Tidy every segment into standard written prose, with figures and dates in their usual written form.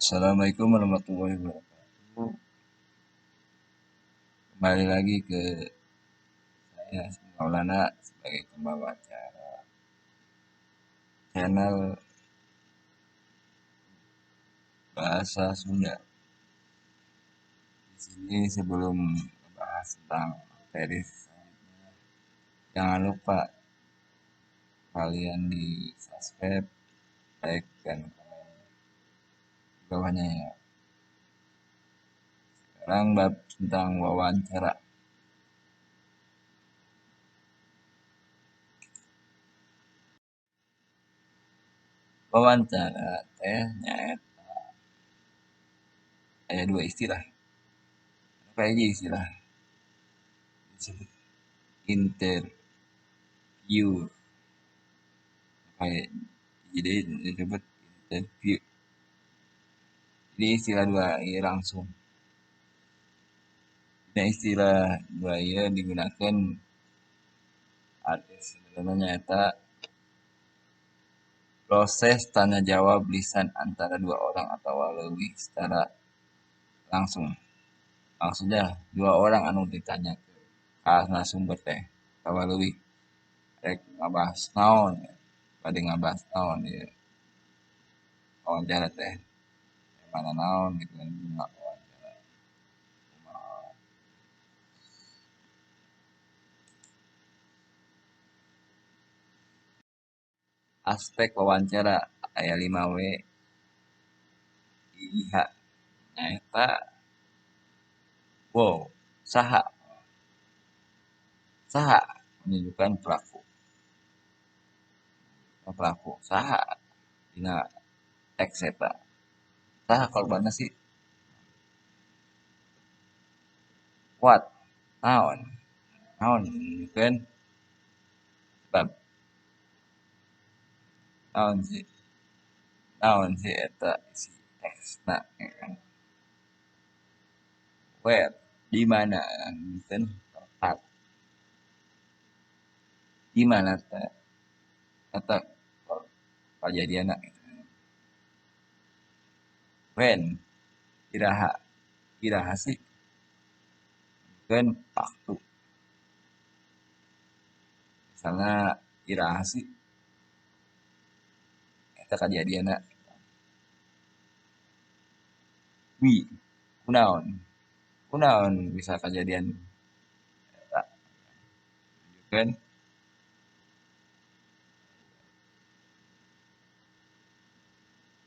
Assalamualaikum warahmatullahi wabarakatuh. Kembali lagi ke saya Maulana sebagai pembawa acara channel Bahasa Sunda. Di sini sebelum membahas tentang materi selanjutnya, jangan lupa kalian di subscribe, like, dan komen di bawahnya ya. Sekarang bab tentang wawancara. Wawancara teh nyaeta aya dua istilah. Apa aja istilah disebut interview. Kayak jadi disebut interview. Jadi istilah dua ieu langsung. Nah, istilah dua ieu digunakan arti sebenarnya nyaeta proses tanya jawab lisan antara dua orang atau leuwih secara langsung. Maksudnya dua orang anu ditanya ka narasumber teh atawa leuwih rek ngabahas naon, bade ngabahas naon ieu wawancara teh. Temana naon gitu kan wawancara. Aspek wawancara aya 5 W I H nyaeta wow saha saha menunjukkan pelaku pelaku saha dina teks eta saha korbanna sih what naon naon menunjukkan sebab naon sih eta isi teksna ya kan. Where di mana menunjukkan tempat di mana eta kajadianna gitu. When iraha iraha sih menunjukkan waktu misalnya iraha sih eta kajadianna. Wi kunaon kunaon bisa kejadian eta menunjukkan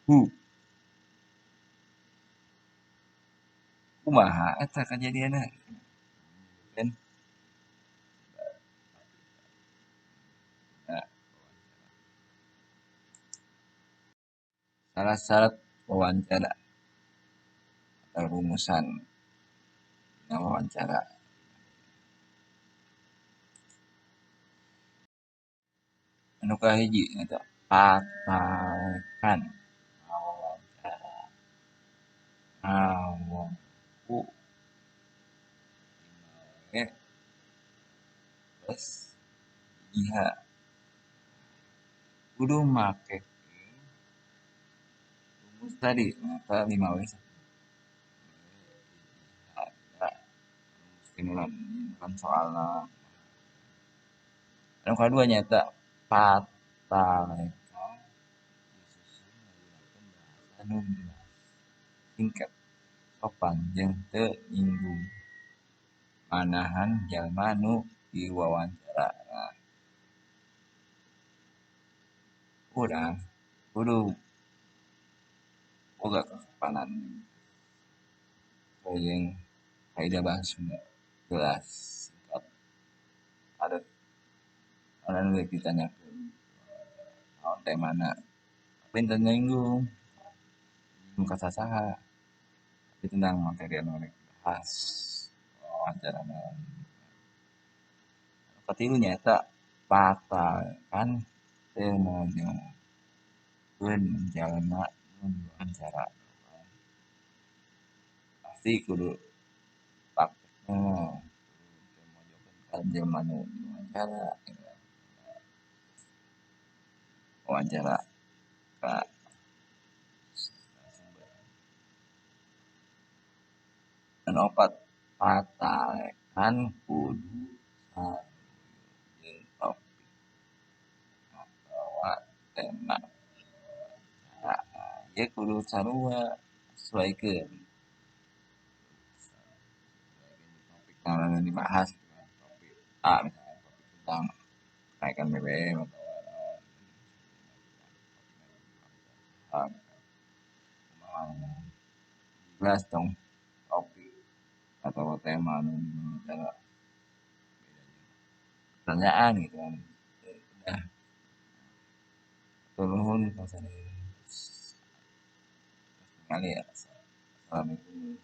who kumaha eta kajadianna kan. Nah, syarat-syarat wawancara atau rumusan wawancara. Anu kahiji eta patalekan wawancara ngawongku 5 W plus IH kudu make rumus tadi nyaeta 5 W rumus soalna. Anu kadua nyaeta patalekan disusun menggunakan bahasa nu jelas, singkat, sopan jeung teu nyinggung manahan jalma nu diwawancara. Nah, urang kudu boga kasopanan jeung kaidah bahasa Sunda jelas, singkat, padet. Anu rek ditanyakeun naon temana tapi teu nyinggung ka sasaha tapi tentang materi anu rek dibahas wawancarana. Anu katilu nyaeta patalekan teu mojongkeun jalma nu diwawancara. Pasti kudu praktekna teu mojongkeun ka jelema nu diwawancara wawancara ka narasumber. Anu opat, patalekan kudu sarua jeung topik atawa tema wawancara. Nah, ieu kudu sarua sesuaikeun. Topik anu dibahas topik A misalkan topik tentang kenaikan BBM atawa naon. Jelas dong topik atau tema anu diwawancara pertanyaan gitu kan. Udah. Hatur nuhun ka sadayana. Tos tingali ya. Assalamualaikum.